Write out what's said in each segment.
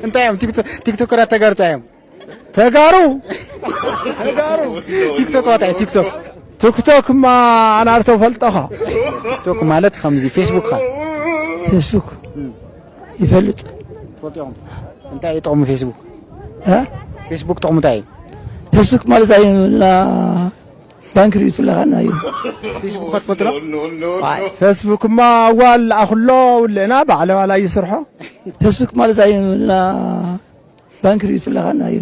እንታይ እዮም ቲክቶ-፣ ቲክቶከራት ተጋሩ እንታይ እዮም? ተጋሩ፣ ተጋሩ። ቲክቶክ ዋታይ ቲክቶክ። ቲክቶክ ማ ኣናርቶ ፈልጠኻ። ቲክቶክ ማለት ከምዚ ፌስቡክ ኻ። ፌስቡክ ይፈልጥ። ትፈልጥኦም? እንታይ እዩ ጥቕሙ ፌስቡክ? እ? ፌስቡክ ጥቕሙ እንታይ እዩ? ፌስቡክ ማለት ኣይ ና ባንክ ሪት ፍለኻ ና እዩ። ፌስቡክ ኸትፈልጥ ዶ? ኣይ፣ ፌስቡክ ማ ዋል ኣኽሎ ውልእና ባዕለ ዋላ ይስርሖ። ፌስቡክ ማለት ኣይ ና ባንክ ሪት ፍለኻ ና እዩ።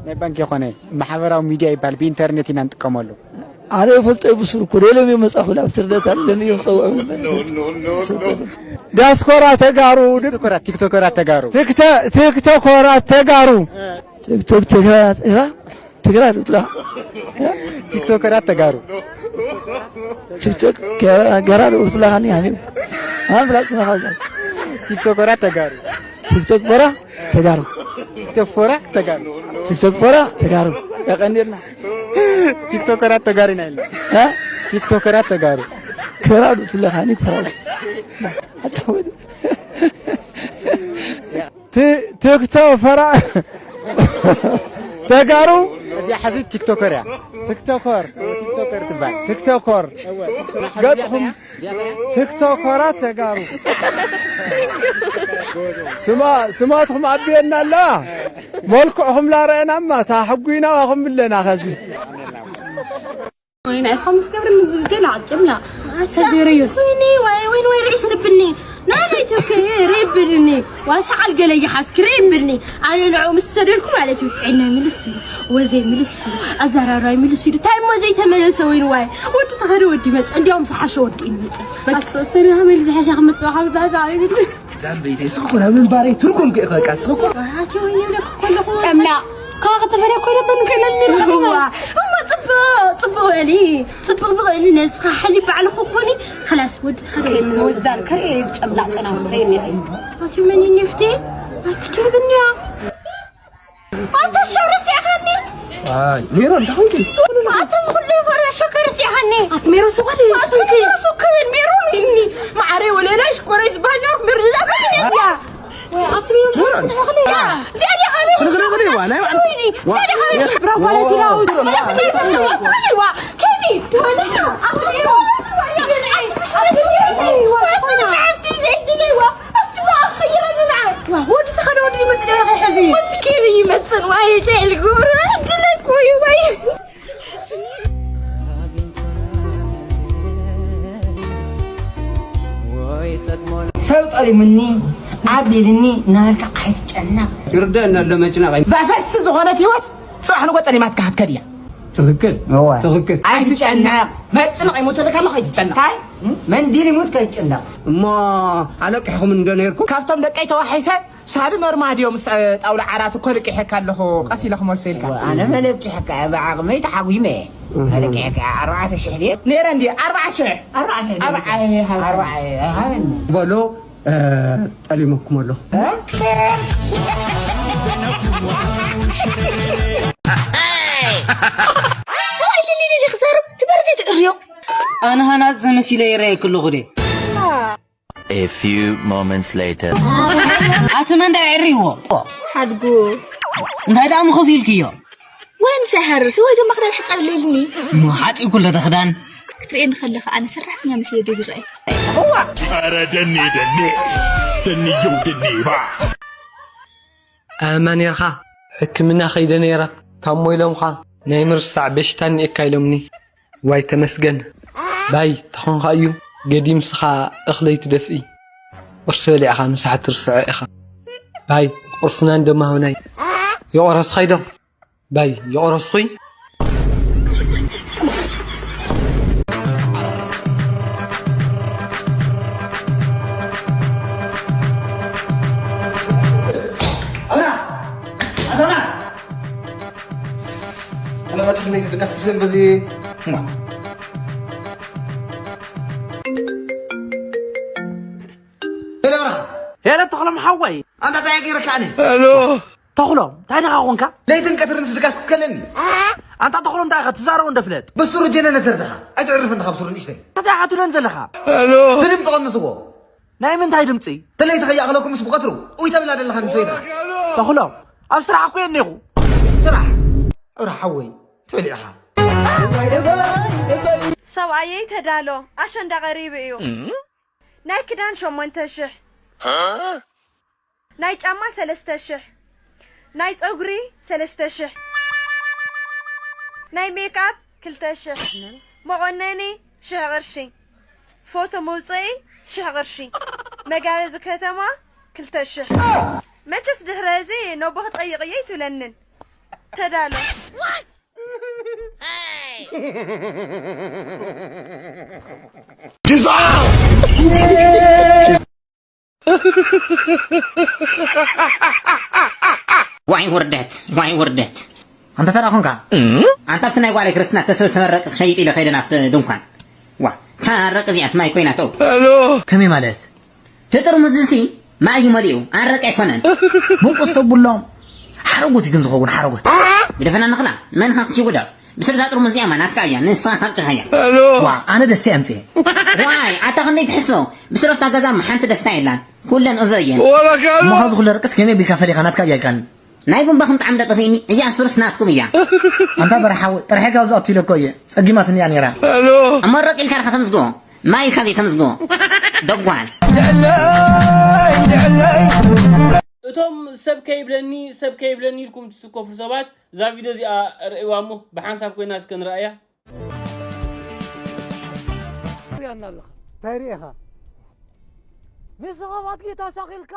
ናይ ባንክ የኾነ ማሕበራዊ ሚድያ ይበሃል፣ ብኢንተርኔት ኢና ንጥቀመሉ። ኣነ ይፈልጦ ብሱር እኮ ደሎም እዮም መጻኹ ናብ ትርደት ኣለኒ እዮም ጸውዑ። ዲያስፖራ ተጋሩ፣ ቲክቶከራት፣ ቲክቶከራት ተጋሩ። ቲክተ-፣ ቲክቶከራት ተጋሩ። ቲክቶክ ተጋራት፣ እራ? ትግራይ ዶ ትላ? ቲክቶከራት ተጋሩ። ቲክቶክ ገራ ዶ ትላ ኻኒ ሃኒ? ኣን ብላጽ ነኻ። ቲክቶከራት ተጋሩ። ቲክቶክ በራ ተጋሩ። ቲክቶክ ፎራ ተጋሩ። ቲክቶክ ፎራ ተጋሩ። ያቀንየልና። ቲክቶከራት ተጋሩ ኢና ኢልና። እ? ቲክቶከራት ተጋሩ። ከራዱ ትለኻኒ ከራዱ። ኣታ ወደ። ቲ-፣ ቲክቶክ ፈራ ተጋሩ። እዚኣ ሕዚ ቲክቶከር እያ። ቲክቶከር። ቲክቶከር ትበሃል። ቲክቶከር። እወ፣ ቲክቶከር ገጽኹም እዚኣ እያ። ቲክቶከራት ተጋሩ። ስማ-፣ ስማትኹም ኣብየና ኣላ። መልክዕኹም ላረአናማ፣ ታሕጒና ዋኹም ብለና ኸዚ። ወይኔ፣ እስኻ ምስ ገብረ ምዝርጀላ ኣጭምላ። ሰገረዮስ። ወይኔ፣ ወይ፣ ወይ፣ ወይ፣ ርእስ ትብልኒ። ናይ፣ ናይ፣ ትክ-፣ ሬብልኒ። ዋሳ ዓልገለ ይሓስክ ሬብልኒ። ኣነ ንዑ ምስ ሰደድኩ ማለት እዩ፣ ጥዕና ምልስ እዩ፣ ወዘይ ምልስ እዩ፣ ኣዘራራይ ምልስ እዩ። እንታይ እሞ ዘይተመለሰ ወይን ዋይ? ወዲ ተኸደ ወዲ ይመጽእ፣ እንዲያውም ዝሓሸ ወዲ እዩ ይመጽእ። በቃ። ኣትሰሰኒ ሃመል ዝሓሸ ክመጽእ ካብ ዝሓሸ ኣይብል። ዛምበይተይ፣ ስኽ ኮና ምንባረይ ትርጉም ክእ-፣ በቃ፣ ስኽ ኮና። ኣቲ ወይኔ፣ ይብለካ ከለኹ። ጨምላ። ካብ ከተፈለየ ኮይነ ተንከለኒ። እዋ፣ እሞ ጽቡቕ፣ ጽቡቕ በሊ፣ ጽቡቕ በሊ፣ ነስኻ ሓሊ ባዕልኹ ኮኒ፣ ኸላስ ወዲ ተኸደ። ከይኑ ወዛል ከርኢ ጨምላቕ ጨናዊ ትሬኒ። ኣቲ መን ይንፍቲ? ኣቲ ከብንያ። ኣታ ሸው ረሲዕኻኒ። ኣይ፣ ሜሮን፣ እንታይ ኾንኪ? ኣታ ዝኹሉ ፈሪያ ሸው ከርሲዕኻኒ። ኣቲ ሜሮን፣ ስቕ በሊ። ኣቲ ሜሮን፣ ስቕ በል፣ ሜሮን፣ እኒ መዓረይ፣ ወለላይ፣ ሽኮረይ ዝበሃል ኔርኩ፣ ሜሮን፣ እዛ ከመይ እያ? ወይ፣ ኣቲ ሜሮን፣ ሜሮን። እዚኣ ዲኻ ሜሮን? ክልክል፣ ክልክል፣ ዋ፣ ናይ ባዕሉ። ወይኒ፣ ዋ። እዚኣ ዲኻ ሜሮን? ብራው ኳሊቲ ነው። ዋ። ክልክል፣ ክልክል፣ ዋ። ከሚ፣ ወላ፣ ኣቲ ሜሮን፣ ኣቲ ሜሮን፣ ዋ። ኣቲ ሜሮን፣ ዋ። ኣቲ ሜሮን፣ ዋ። ኣቲ ሜሮን፣ ዋ። ወዲ ተኸዶ ወዲ ይመጽእ ዶ ይኸ ሕዚ? ወዲ ኬቢ ይመጽእ ወይ ተልጉ? ድለኩ ወይ። ሰብ ጠሊሙኒ፣ ኣቢልኒ እናበልካ ኣይትጨነቕ። ይርደአና ኣሎ መጭነቕ። ዘፈሲ ዝኾነት ህይወት ጽባሕ ንጎ ጠሊማትካ ክትከድ እያ። ትኽክል። እወ። ትኽክል። ኣይትጨነቕ። መጭነቕ ይሞተልካ ኣሎ፣ ኣይትጨነቕ። እንታይ? መንዲል ይሙት ከይትጨነቕ። እሞ ኣለቂሕኹም እንዶ ነይርኩም? ካብቶም ደቀይ ተዋሒሰ ሳልም ኣርማድዮ ምስ ጣውላ ዓራት እኮ ለቂሐካ ኣለኹ። ቀስ ኢለ ክመልሰልካ። እወ፣ ኣነ መለቂሕካ እየ ብዓቕመይ ተሓጒመ እየ። እህ። መለቂሕካ ኣርባዕተ ሽሕ ድየ? ነይረ እንዲ ኣርባዓ ሽሕ። ኣርባዓ ሽሕ ድየ? ኣርባዓ እየ ሃብ-፣ ኣርባዓ እየ ሃበኒ። በሎ፣ እ፣ ጠሊመኩም ኣለኹ። እ? ሰብኣይ ልሊ ልሊ ክዛረብ ትበርዚ ትዕርዮ። ኣነ ሃናጽ ተመሲለ ይረኣየኪ ኣለኹ ድየ? A few moments later. ኣቲ መን ደኣ የዕርይዎ? ሓድጉ። እንታይ ደኣ ምኸፍ ኢልክዮ? ወይ ምሳይ ሃርሲ ወይ ድማ ክዳን ሕጸብለይ ኢልኒ። እሞ ሓጺብኩ ኣሎ ዶ ክዳን? ክትርእየኒ ከለኻ ኣነ ሰራሕተኛ መስለ ድየ ዝረኣይ? እዋ! ኧረ ደኔ፣ ደኔ፣ ደንየው፣ ደኔ፣ ባ። ኣማ ኔርኻ? ሕክምና ከይደ ነይረ፣ ታሞ ኢሎምኻ፣ ናይ ምርሳዕ በሽታ እኒኤካ ኢሎምኒ። ዋይ ተመስገን። ባይ ተኾንኻ እዩ ገዲምስኻ እኽለይ ትደፍኢ። ቁርሲ በሊዕኻ ምሳሕ ትርስዖ ኢኻ። ባይ ቁርስና እንደማሆናይ። የቆረስኻ ኢዶ? ባይ የቆረስኹይ? ኣና! ኣና! ኣና! ኣና! ኣና! ኣና! ሄሎ፣ ብራኽ። ሄሎ፣ ተኽሎም ሓወይ። ኣንታ እንታይ ገይረካ ኣነ? ሄሎ። ተኽሎም፣ እንታይ ደኻ ኾንካ? ለይትን ቀትርን ስድጋስ ክትከለኒ። ኣንታ ተኽሎም፣ እንታይ ኢኻ ትዛረቦ እንደ ፍለጥ? ብሱሩ ጀነነተር ደኻ። ኣይተዕርፍን ደኻ ብሱሩ ንእሽተይ። እንታይ ኢኻ ትብለን ዘለኻ? ሄሎ። እቲ ድምፂ ቀንስዎ። ናይ ምንታይ ድምፂ? ተለይ ተኸያ ከለኩምስ ብቐትሩ ኡይ ተብላ ዘለኻ ንሰይዳ። ተኽሎም፣ ኣብ ስራሕ እኮ እየ እኒኹ። ስራሕ? እረ ሓወይ፣ ትበል ኢኻ። ሰብኣየይ ተዳሎ፣ ኣሸንዳ ቀሪቡ እዩ። ናይ ክዳን ሸሞንተ ሽሕ፣ ናይ ጫማ ሰለስተ ሽሕ፣ ናይ ጸጉሪ ሰለስተ ሽሕ፣ ናይ ሜክኣፕ ክልተ ሽሕ፣ መቖነኒ ሽሕ ቅርሺ፣ ፎቶ መውጽኢ ሽሕ ቅርሺ፣ መጋበዚ ከተማ ክልተ ሽሕ። መቸስ ድሕሪ እዚ ነቦ ክጠይቕ እየ ኣይትብለንን። ተዳሎ። ዋይ ውርደት፣ ዋይ ውርደት። ኣንታ ተራ ኾንካ? ኣንታ ኣብቲ ናይ ጓለይ ክርስትና ተሰብሰበ ረቂ ክሸይጥ ኢለ ከይደ ናብቲ ድንኳን። ዋ፣ እታ ረቂ እዚኣስ ማይ ኮይና ተው። ከመይ ማለት? እቲ ጥርሙዝ እዚ ማይ እዩ መሊኡ፣ ኣረቂ ኣይኮነን። ምንቁስ ተቡሎም ሓረጎት እዩ ግን ዝኸውን ሓረጎት። ግደፈና ንኽላ፣ መን ኢኻ ክትሽጉዳ? ብስርዛ ጥርሙዝ እዚኣ ማ ናትካ እያ፣ ንስኻ ካብ ጽሃያ። ዋ ኣነ ደስቲ ኣምጽኤ። ዋይ ኣታ ክንደይ ትሕሶ፣ ብስረፍታ ገዛ ሓንቲ ደስታ የላን፣ ኩለን እዞ እየን። እሞ ካብዚ ኩለ ርቅስ ከመይ ቢልካ ፈሊኻ ናትካ እያ ኢልካኒ? ናይ ቡምባኹም ጣዕሚ ዶ ጠፊእኒ? እዚኣ ሱርስ ናትኩም እያ። ኣንታ በረሓዊ ጥርሒ ካብ ዝኣቱ ኢለ እኮ እየ ጸጊማትኒ እያ ነይራ። እሞ ረቅ ኢልካ ዲኻ ተምዝግቦ? ማይ ኢልካ ዘይተምዝግቦ? ደጓል። እቶም ሰብ ከይብለኒ ሰብ ከይብለኒ ኢልኩም ትስከፉ ሰባት እዛ ቪድዮ እዚኣ ርእይዋ እሞ ብሓንሳብ ኮይና እስከ ንረኣያ። እንታይ ርኢኻ? ንስኻ ኣድጊ ተሳቒልካ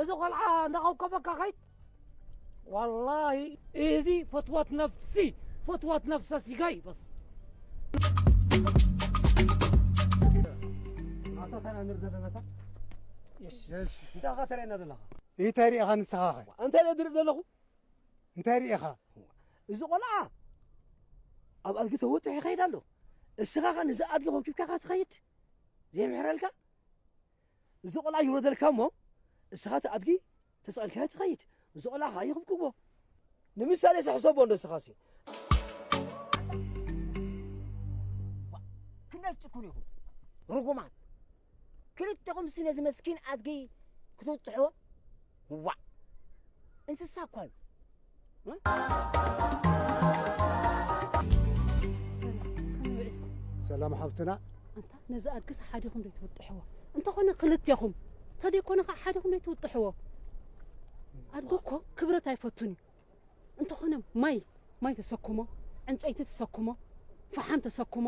እዚ ቆልዓ እንዳቐብቀበካ ከይድ። ዋላሂ እዚ ፈትዋት ነፍሲ ፈትዋት ነፍሰ ሲጋይ በስ። እንታይ ሪኢኻ ንስኻ ኸ? እንታይ ሪኢ ዘለኹ? እንታይ ሪኢ ዘለኹ? እንታይ ሪኢኻ? እዚ ቆልዓ ኣብ ኣድጊ ተወጢሑ ይኸይድ ኣሎ። እስኻ ኸ ነዚ ኣድጊ ኮብኪብካ ኢኻ ትኸይድ? ዘይምሕረልካ? እዚ ቆልዓ ይውረደልካ እሞ እስኻ እቲ ኣድጊ ተሰቒልካዮ ትኸይድ። እዚ ቆልዓ ኸዓ ይኽብክቦ። ንምሳሌ ሲ ሕሰቦ እንዶ እስኻሲ። ክንደይ ትጭክኑ ኢኹም ርጉማት። ክልተኹምሲ ነዚ መስኪን ኣድጊ ክትውጥሕዎ? ዋእ! እንስሳ እኳ እዩ። ሰላም ሓፍትና። ኣንታ ነዚ ኣድግስ ሓዲኹም ዶ ትውጥሕዎ? እንተኾነ ክልቴኹም፣ ተደይኮነ ከዓ ሓዲኹም ዶ ትውጥሕዎ? ኣድጊ እኮ ክብረት ኣይፈቱን እዩ። እንተኾነ ማይ ማይ ተሰክሞ፣ ዕንጨይቲ ተሰክሞ፣ ፈሓም ተሰክሞ።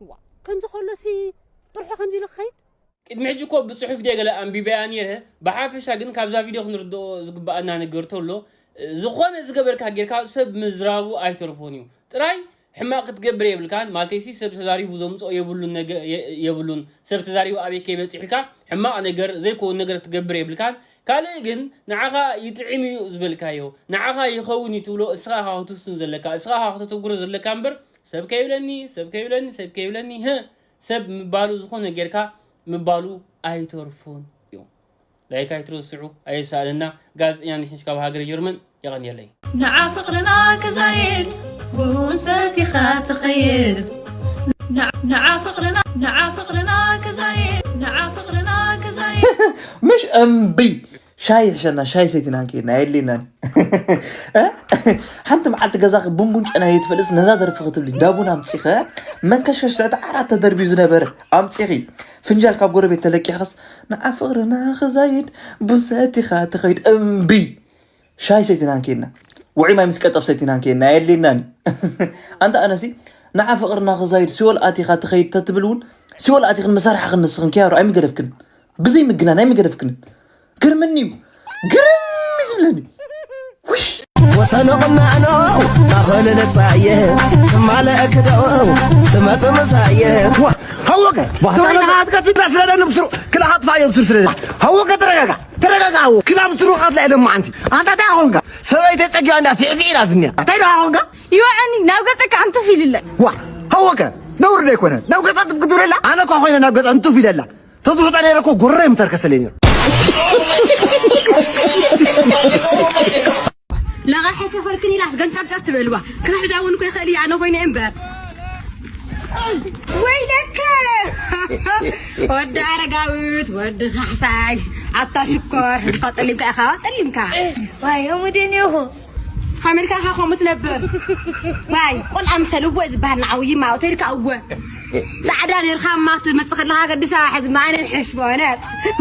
ዋ ከምዚ ከሎሲ ጥርሑ ከምዚ ኢሉ ክኸይድ? ቅድሚ ሕጂ እኮ ብጽሑፍ ድየ ገለ ኣንቢበያ ነይረ። ብሓፈሻ ግን ካብዛ ቪድዮ ክንርድኦ ዝግብኣና ነገር ተሎ፣ ዝኾነ ዝገበርካ ጌርካ ሰብ ምዝራቡ ኣይተርፎን እዩ። ጥራይ ሕማቕ ክትገብር የብልካን፣ ማለተይሲ ሰብ ተዛሪቡ ዘምጽኦ የብሉን፣ ሰብ ተዛሪቡ ኣበይ ከይበጽሕ ኢልካ ሕማቕ ነገር ዘይከውን ነገር ክትገብር የብልካን። ካልእ ግን ንዓኻ ይጥዕም እዩ ዝበልካዮ፣ ንዓኻ ይኸውን እዩ ትብሎ እስኻ ኢኻ ክትውስን ዘለካ፣ እስኻ ኢኻ ከተተግብሮ ዘለካ እምበር ሰብ ከይብለኒ፣ ሰብ ከይብለኒ፣ ሰብ ከይብለኒ፣ ህእ፣ ሰብ ምባሉ ዝኾነ ጌርካ ምባሉ ኣይተርፎን እዩ። ላይክ ኣይትረስዑ ኣየሳእነና። ጋዜጠኛ ነሽነሽ ካብ ሃገረ ጀርመን የቐንየለይ። ንዓ ፍቕርና ክዛይድ ብውሰት ኢኻ ትኸይድ ንዓ ፍቕርና ንዓ ፍቕርና ክዛይድ ንዓ ፍቕርና ክዛይድ مش أنبي شاي عشان شاي سيتنا كينا يلينا ሓንቲ መዓልቲ ገዛኺ ቡንቡን ጨና እየ ትፈልስ ነዛ ደርፊ ክትብሊ ዳቡን ኣምፂኸ መንከሽከሽ ትሕቲ ዓራት ተደርብዩ ዝነበረ ኣምፂኺ ፍንጃል ካብ ጎረቤት ተለቂኽስ ንዓ ፍቕርና ክዛይድ ቡን ሰቲኻ ትኸይድ እምቢ ሻይ ሰቲና ንኬድና ውዑይ ማይ ምስ ቀጠፍ ሰቲና ንኬድና የድልየናን ኣንታ ኣነሲ ንዓ ፍቕርና ክዛይድ ሲኦል ኣቲኻ ትኸይድ ተትብል እውን ሲኦል ኣቲኽን መሳርሕኽን ንስኽን ኪያሮ ኣይምገደፍክን ብዘይ ምግናን ኣይምገደፍክን ግርምኒ እዩ ግርም እዩ ዝብለኒ ውሽ ወሰኑ ቅናኖ ማኸል ልጻየ ትማለ ክደው ትመጽ ምሳየ ሃወከ ሰውነኻ ክትቀትል ስለ ደንብስሩ ክላ ኣጥፋዮ ብስር ስለ ሃወከ ተረጋጋ ተረጋጋ ሃወ ክላ ብስሩ ኣትላ ኢለ ማዓንቲ ኣንታ እንታይ ኾንካ ሰበይተ ጸጊባ እንዳ ፊዕፊዕ ኢላ ዝኒያ እንታይ ደኣ ኾንካ ይወዓኒ ናብ ገጸካ ኣንቱፍ ኢልለይ ዋ ሃወከ ነውር ዶ ኣይኮነን ናብ ገጻ ትፍ ክትብለላ ኣነ እኳ ኮይነ ናብ ገጻ እንቱፍ ኢለላ ተዝውጣ ነይረ እኮ ጉረይ ምተርከሰለይ ነይሩ ለቓሒ ከፈልክን ኢላስ ገንጨርጨር ትበልዋ ክሕዳ እውን እኮ ይኽእል እዩ ኣነ ኮይነ እምበር ወይለከ ወዲ ኣረጋዊት፣ ወዲ ካሕሳይ፣ ኣታ ሽኮር፣ ህዝባ ጸሊምካ ኢኻ፣ ጸሊምካ። ዋይ፣ እሙ ደኔኹ። ኣሜሪካ ኢኻ ከምኡ ትነብር። ዋይ፣ ቆልዓ ምሰል እወ ዝበሃል ንዓው ይማ፣ ሆቴልካ እወ። ጻዕዳ ኔርካ እማ ክትመጽእ ከለኻ ከዲሳ፣ ሕዚ ማነ ሕሽ በሆነ።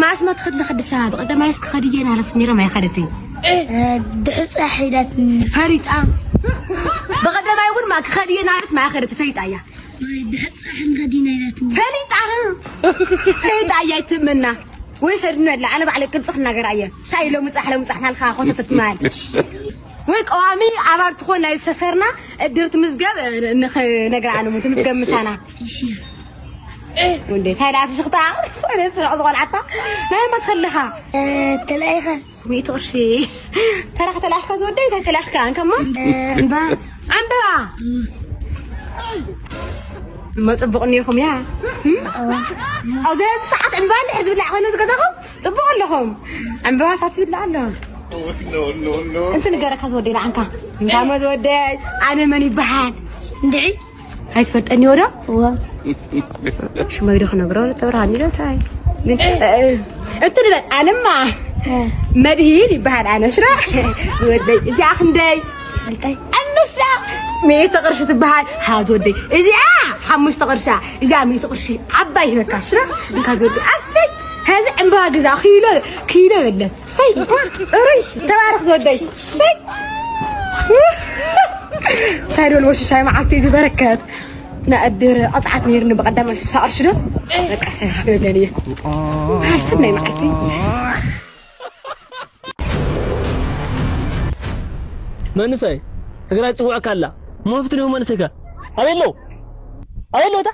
ማስመት ከለኻ ከዲሳ፣ ብቐደማይስ ክኸድየ ናለት ኔረ ማይ ኸደትይ። እ፣ ድሕር ጻሕ ኢላትኒ። ፈሪጣ። ብቐደማይ እውን ማ ክኸድየ ናለት ማይ ኸደት ፈሪጣ እያ። ማይ ድሕር ጻሕ ንኸዲና ኢላትኒ። ፈሪጣ። ፈሪጣ እያ ይትምና። ወይ ሰድኖ ኣላ፣ ኣነ ባዕለይ ቅርጺ ክናገር እየ። እንታይ ኢሎም ምጻሕ ለምጻሕ ናልካ ኮተተት ማል። ወይ ቀዋሚ ኣባል ትኾን ናይ ሰፈርና እድር ትምዝገብ፣ ንኸ-፣ ነግራ ኣነ ትምዝገብ ምሳና። እሺ። ወንዴ፣ እንታይ ደኣ ፍሽኽታ? ወደ ስርዕ ዝቖልዓታ። ናይ መትኸልኻ? እ፣ ተላኢኸ። ሚእቲ ቅርሺ። ተራ ከተላኢኽካ ዝወደይ፣ እንታይ ተላኢኽካ? እንከማ? እ፣ እምባ። ዕምበባ። እም። እሞ ጽቡቕ እኒኹም፣ ያ? እም? እዋ። ኣብ ዘ-፣ ሰዓት ዕምበባ እንድሕር ዝብላዕ ኮይኑ ዝገዛኹም፣ ጽቡቕ ኣለኹም። ዕምበባታት ይብላዕ ኣሎ። እንቲ ንገረካ ዝወደይ፣ ንዓንካ። እንታይ እሞ ዝወደይ? ኣነ መን ይበሃል? እንድዒ? ኣይትፈልጠኒ ወዶ? እዋ። ሽመይ ዶ ክነግሮ? ተብርሃኒ ዶ ታይ? እ፣ እ፣ እቲ ንበል፣ ኣነማ እ። መድሂን ይበሃል፣ ኣነ ሽራ ዝወደይ። እዚኣ ክንደይ? ፈልጠይ። ኣምስታ ሚእቲ ቅርሺ ትበሃል፣ ሃ ዝወደይ። እዚኣ ሓሙሽተ ቅርሻ፣ እዚኣ ሚእቲ ቅርሺ። ዓባይ ይበካ፣ ሽራ እንካ ዝወደይ። ኣሰይ፣ ሀዚ ዕምበባ ግዛ፣ ኪሎ፣ ኪሎ የለን። ሰይ፣ ጽሩይ፣ ተባረኽ ዝወደይ። ሰይ። እንታይ ዶ ንወሽሻይ መዓልቲ ዝበረከት። ንእድር ቐጽዓት ነይርኒ ብቐዳማይ ሽሳ ቅርሺ ዶ? በቃ ሰይ፣ ሃፍለለኒ እየ። ሃይ፣ ስናይ መዓልቲ። መንሰይ፣ ትግራይ ትጽውዐካ ኣላ። መፍትሒ ነው መንሰይካ። ኣበይ ኣለዉ? ኣበይ ኣለዉ እታ?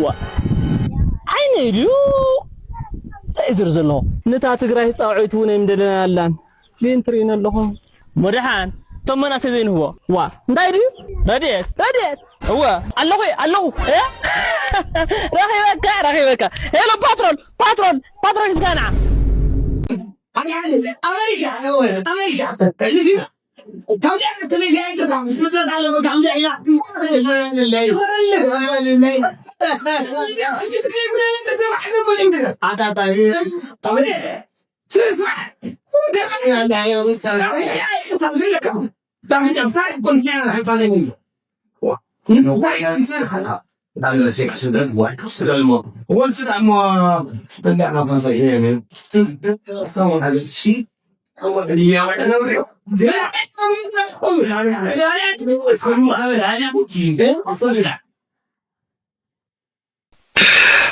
ዋ። ዓይነይ ድዩ? እንታይ እዩ ዝር ዘሎ? ነታ ትግራይ ጻውዒት እውን ኣይምደለና ኣላን። ግን ትርእዩን ኣለኹም። መድሓን፣ እቶም መናእሰይ ዘይንህቦ። ዋ፣ እንታይ ድዩ? ረድኤት፣ ረድኤት። እወ፣ ኣለኹ፣ ኣለኹ። እ? ረኺበካ፣ ረኺበካ። ሄሎ፣ ፓትሮል፣ ፓትሮል፣ ፓትሮል፣ እስካና። ኣሜሪካ፣ ኣሜሪካ፣ ከምዚ ዓይነት ተለያይተታ፣ ምሰት ኣለዎ፣ ከምዚ ዓይነት። ኣታ፣ ኣታ፣ ስራሕ።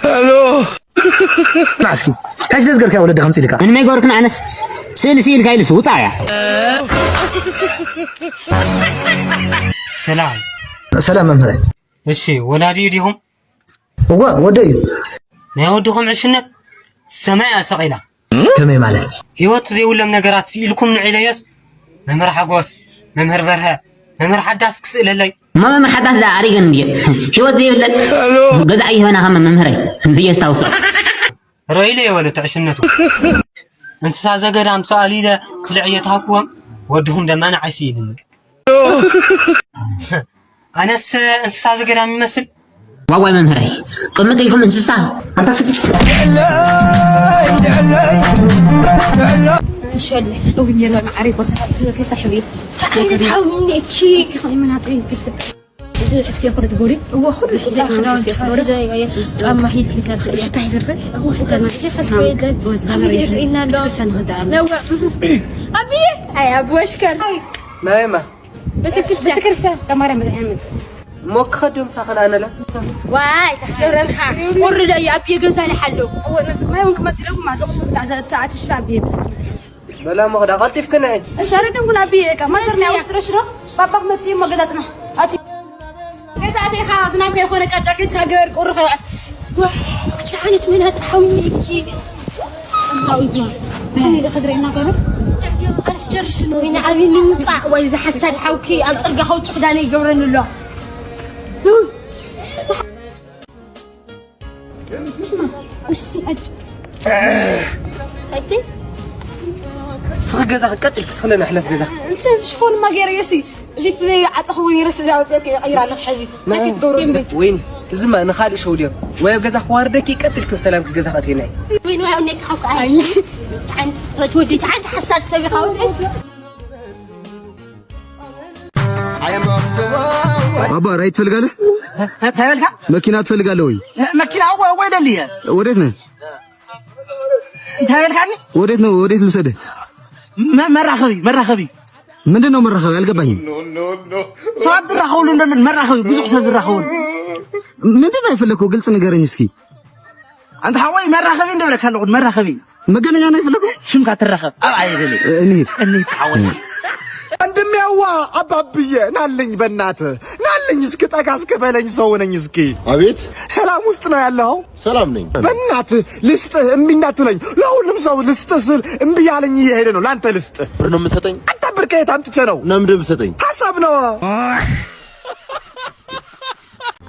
ሄሎ። ና እስኪ፣ ሕጂ ደዝገርካ ወለዲ ከምጽእ ኢልካ። ምንም ኣይገበርክን፣ ኣነስ ስእሊ ስኢልካ ኢሉስ ውጻእ እያ። ሰላም። ሰላም መምህረ። እሺ፣ ወላዲ ዲኹም? እወ፣ ወደ እዩ። ናይ ወድኹም ዕሽነት ሰማይ ኣሰቒላ። ከመይ ማለት? ህይወት ዘይብሎም ነገራት ስኢልኩም ንዒለዮስ፣ መምህር ሓጎስ፣ መምህር በርሀ፣ መምህር ሓዳስ ክስእለለይ። እሞ መምህር ሓዳስ ደኣ ኣሪገን እንድየ። ህይወት ዘይብለን። ሄሎ። ገዛ ኣይህበና ከም መምህረይ። ከምዚ እየ ስታውሶ። ሮኢለ የበለ ትዕሽነቱ። እንስሳ ዘገዳም ሰኣሊለ ክልዕ እየትሃኩዎም፣ ወድኹም ደማ ንዓይ ስኢልኒ። ኣነስ እንስሳ ዘገዳም ይመስል። ዋዋይ መምህረይ፣ ቅምጥ ኢልኩም እንስሳ። ኣንታ ስግድ። ሸለ፣ እውኝ የለን ዓሪ ቦርሳ፣ እቲ ፊሳ ሕብሪ። እንታይ ዓይነት ሓዊ እኒኤኪ? እዚ ኸዓ መናጢ ይትፍል። እዚ ሕዝኪ ኩሉ ትገብሪ? እወ፣ ኩሉ ሒዛ፣ ክዳውንቲ ሒዛ፣ ጫማ ሒዝ፣ ሒዛ፣ እሺ፣ እንታይ ዝርብል? እወ፣ ሒዛ፣ እወ፣ ሒዛ፣ እወ፣ እወ፣ እወ፣ እወ፣ እወ፣ እወ፣ እወ፣ እወ፣ እወ፣ ኣቢየ፣ ኣይ፣ ኣቢ ወሽከር። ናይማ? ቤተክርስትያን። ቤተክርስትያን፣ ተማርያም መድኃኔዓለም መጽእ። እሞ ክኸድ ዮም ሳኸን ኣነለ? ዋይ፣ እንታይ ክገብረልካ? ቁሪ ዶ እዩ፣ ኣቢየ ገዛ ልሓሎ። እወ፣ ነዚ ማይ እውን ክመጽእ ኢሎም፣ ማዘቑ ብታዕ ዘ-፣ ብታዕ ትሽላ ኣቢየ። በላ እሞ ኽዳ፣ ቀልጢፍክን ሕጂ። እሺ፣ ኣረ ደንጉን ኣቢ፣ እቃ ማዘር ናይ ውሽጢ ረሽዶ፣ ባባ ክመጽእ እሞ ገዛ ጽናሕ። ኣቲ። ገዛ ኣቲ ኢኻ፣ ዝናብ ከይኾነ ቃጫ ጌርካ ገበር ቁሪ ከይውዕል። ዋ፣ ደሓነት መናጢ ሓውኒ እኪ። ኣምሃዊ ዞን። ከመይ ኢለ ክድረይ እናገበር? ኣነስ ጨርሽኒ ወይ ንዓብኒ ምጻእ ወይ ዝሓሳድ ሓውኪ ኣብ ጽርግያ ከውጽእ ክዳነ ይገብረኒ ኣሎ። ስኺ ገዛ ቀጥ ኢልኪ ስኽለ ንሕለፍ ገዛ። እንተ ሽፎንማ ገይረዮ ሲ፣ እዚ ብዘይ ዓጸኽዎ ነይረ ሲ፣ እዚ ኣውጺኤ ቀይር ኣለኹ ሕዚ። እንታይ ክትገብሩ? ወይኒ፣ እዚማ ንኻልእ ሸው ድዮም? ወይ ኣብ ገዛ ክዋርደኪ ቀጥልኪ ብሰላም ክገዛ ክእትየና እዩ። ወይን ወይ ኣውኔ ክሓውካ ኣይ። ሓንቲ ወደይቲ ሓንቲ ሓሳድ ሰብ ኢኻ ወደይቲ። አባ ራይድ ትፈልጋለህ? ታይበልካ መኪና ትፈልጋለህ ወይ? መኪና ወይ ወይ ደልየ ወዴት ነህ? ታይበልካኒ ወዴት ነው? ወዴት ልውሰድህ? መራኸቢ መራኸቢ ምንድን ነው መራኸቢ? አልገባኝም። ሰባት ዝራኸብሉ እንደምን መራኸቢ ብዙሕ ሰብ ዝራኸብሉ ምንድን ነው የፈለግከው? ግልጽ ንገረኝ እስኪ። ኣንተ ሓወይ መራኸቢ እንደብለካ ኣለኹ መራኸቢ መገናኛ ነው የፈለግከው? ሽምካ ትራኸብ ኣብ ኣየገለ እንሂድ። እንሂድ ሓወይ ወንድሜዋ አባብዬ ናለኝ፣ በእናትህ ናለኝ፣ እስኪ ጠጋ እስኪ በለኝ፣ ሰው ነኝ እስኪ። አቤት ሰላም ውስጥ ነው ያለኸው? ሰላም ነኝ። በእናትህ ልስጥህ እምቢ እንዳትለኝ፣ ለሁሉም ሰው ልስጥህ ስል እምቢ ያለኝ እየሄደ ነው። ላንተ ልስጥህ። ብር ነው የምትሰጠኝ? አንተ ብር ከየት አምጥቼ ነው? እና ምንድን ነው የምትሰጠኝ? ሀሳብ ነው።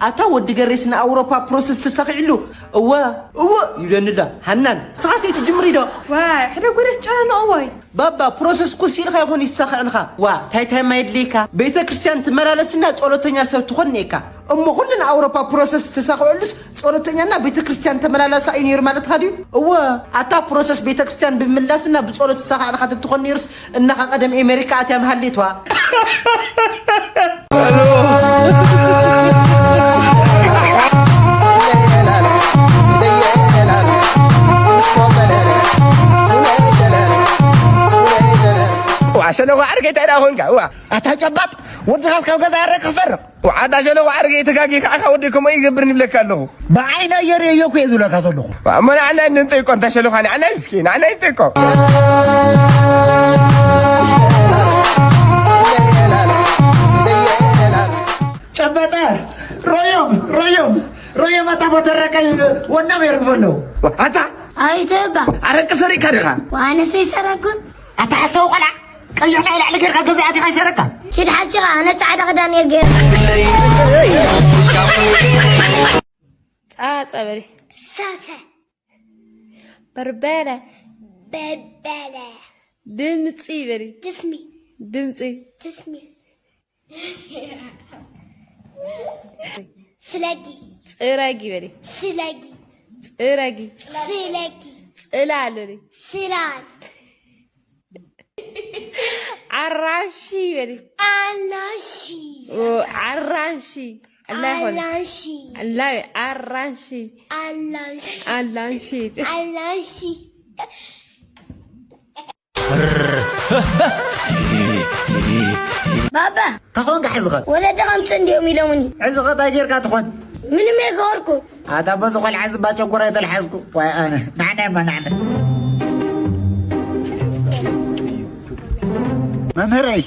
ኣታ ወዲ ገሬስ ንኣውሮፓ ፕሮሰስ ተሳኺዕሉ እወ እወ ይብለኒ ዶ ሃናን ስኻ ሴት ጅምሪ ዶ ዋይ ሕደ ጉደት ጨነኖ እዋይ ባባ ፕሮሰስ ኩስ ኢልካ ይኹን ይሳኽዕልካ ዋ ታይ ታይ ማየድልየካ ቤተ ክርስቲያን ትመላለስና ጸሎተኛ ሰብ ትኾን እኔካ እሞ ኩሉ ንኣውሮፓ ፕሮሰስ ተሳኽዕሉስ ጸሎተኛና ቤተ ክርስቲያን ተመላላሳ እዩ ነይሩ ማለትካ ድዩ እወ ኣታ ፕሮሰስ ቤተ ክርስቲያን ብምምላስና ብጸሎት ተሳኽዕልካ ተትኾን ነይሩስ እናኻ ቀደም ኤሜሪካ ኣትያ ምሃሌትዋ ሸለኻ ዓርከይ እንታይ ደኣ ኮንካ እዋ ኣታ ጨባጥ ወድኻስ ካብ ገዛ ያረክ ክሰርቕ ኣታ ሸለኻ ዓርከይ ተጋጊ ከዓ ወዲ ከምኡ ይገብር ንብለካ ኣለኹ ብዓይና እየ ርእዮ እኮ እየ ዝብለካ ዘለኹ እሞ ንዓና እንጠይቆ እንታ ሸለኻ ንዓና እስኪ ንዓና ይጠይቆ ጨበጠ ሮዮም ሮዮም ሮዮም ኣታ ቦተረቀ ወና መይርግፎ ኣለዉ ኣታ ኣይትባ ኣረቂ ሰሪቅካ ዲኻ ዋነሰ ይሰረኩን ኣታ ሓሳዊ ቆልዓ ቀይሕ ናይ ላዕሊ ጌርካ ገዛ ኣቲኻ ይሰረካ ሽድ ሓሲኻ ኣነ ጻዕዳ ክዳን እየ ገይረ ጻጸ በሊ ሳሰ በርበረ በበለ ድምጺ በሊ ትስሚ ድምጺ ትስሚ ስለጊ ጽረጊ በሊ ስለጊ ጽረጊ ስለጊ ጽላል በሊ ስላል ዓራንሺ በሊ ኣናሺ ዓራንሺ ኣላ ይኾነ ኣላንሺ ኣላ ዓራንሺ ኣላንሺ ኣላንሺ ኣላንሺ ባባ ታኾንካ ሕዝኸ ወለዲ ከምፅ እንዲኦም ኢሎምኒ ሕዝኸ እንታይ ጌርካ ትኾን ምንም የገበርኩ ኣታ በዚ ቆልዓ ዝባ ጨጉራ የተልሓዝኩ ዋይ ኣነ ናዕና እማ ናዕና መምህረይ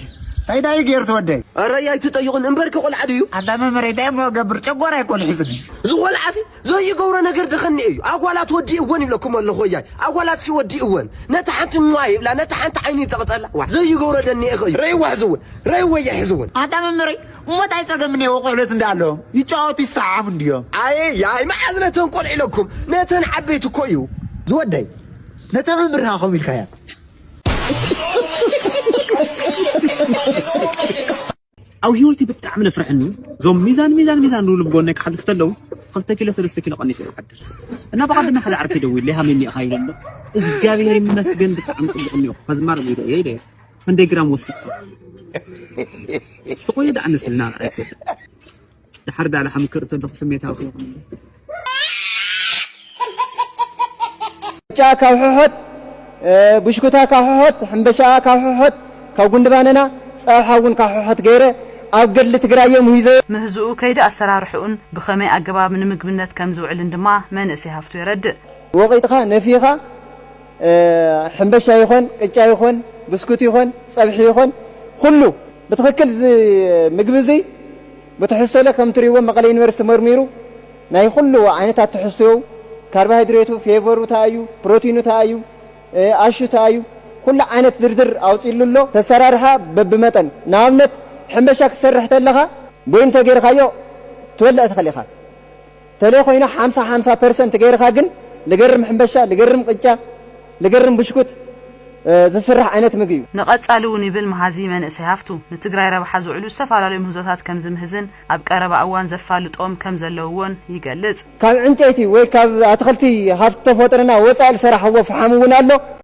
እንታይ ዳዩ ገይሩ ትወደይ ኣረ ኣይትጠይቑን እምበርኪ ቆልዓ ድዩ ኣታ መምህረይ እንታይ እሞ ገብር ጨጎራ ኣይኮን ሒዝኒ ዝቆልዓሲ ዘይገብሮ ነገር ደኸኒ እዩ ኣጓላት ወዲእወን ይብለኩም ኣለኹ እያይ ኣጓላት ሲ ወዲእወን ነታ ሓንቲ ሟ ይብላ ነታ ሓንቲ ዓይኒ ይፀቕጠላ ዋ ዘይገብሮ ደኒኤ እዩ ረይዋ ሕዝውን ረይወ እያ ሕዝውን ኣታ መምህረይ እሞ እንታይ ፀገም እኒአዎ ቆልዑት እንዳ ኣለዎም ይጫወቱ ይሰዓዓሙ እንድዮም ኣየ ያይ መዓዝ ነተን ቆልዑ ኢለኩም ነተን ዓበይቲ እኮ እዩ ዝወደይ ነታ መምህርካ ከምኡ ኢልካያ ኣብ ህይወቲ ብጣዕሚ ነፍርሐኒ እዞም ሚዛን ሚዛን ሚዛን ዝብሉ ብጎነይ ክሓልፉ ተለዉ ክልተ ኪሎ ሰለስተ ኪሎ ቀኒሰ ይሓድር እና ብቐደም ሓደ ዓርከይ ደዊሉ ሃመኒ ኢኻ ይብለኒ እግዚኣብሔር ይመስገን ብጣዕሚ ፅቡቅ እኒኦ ከዝማር ሚዶ እየ ኢለ ክንደይ ግራም ወሲድካ ስቆይ ደኣ ንስልና ኣይኮን ድሓር ዳኣ ላሓም ክርኢ ተለኹ ስሜታዊ ክኸውን ጫ ካብ ሕሖት ብሽኩታ ካብ ሕሖት ሕምበሻ ካብ ሕሖት ካብ ጉንዲ ባነና ጸብሓ እውን ካብ ሕሖት ገይረ ኣብ ገድሊ ትግራይ እዮም ሂዘዮ። ምህዝኡ ከይዲ ኣሰራርሕኡን ብኸመይ ኣገባብ ንምግብነት ከም ዝውዕልን ድማ መንእሰይ ሃፍቱ የረድእ። ወቒጥኻ ነፊኻ ሕምበሻ ይኾን ቅጫ ይኾን ብስኩት ይኾን ጸብሒ ይኾን ኩሉ ብትኽክል እዚ ምግቢ እዚ ብትሕዝቶ ኢለ ከም ትሪእዎ መቐለ ዩኒቨርሲቲ መርሚሩ ናይ ኩሉ ዓይነታት ትሕዝቶኡ ካርቦሃይድሬቱ ፌቨሩ እንታይ እዩ ፕሮቲኑ እንታይ እዩ ኣሹ እንታይ እዩ ኩሉ ዓይነት ዝርዝር ኣውፂሉ ኣሎ ተሰራርሓ በብመጠን ንኣብነት ሕንበሻ ክትሰርሕ ተለኻ ቦይም ተገይርካዮ ትበልዕ ትኽእል ኢኻ ተለይ ኮይኑ ሓምሳ ሓምሳ ፐርሰንት ገይርኻ ግን ልገርም ሕንበሻ ልገርም ቅጫ ልገርም ብሽኩት እ፣ ዝስራሕ ዓይነት ምግቢ እዩ። ንቐጻሊ እውን ይብል መሃዚ መንእሰይ ሃፍቱ፣ ንትግራይ ረብሓ ዝውዕሉ ዝተፈላለዩ ምህዞታት ከም ዝምህዝን ኣብ ቀረባ እዋን ዘፋልጦም ከም ዘለውዎን ይገልጽ። ካብ ዕንጨይቲ ወይ ካብ ኣትክልቲ ሃፍቲ ተፈጥሮና ወፃኢ ዝሰራሕዎ ፈሓም እውን ኣሎ።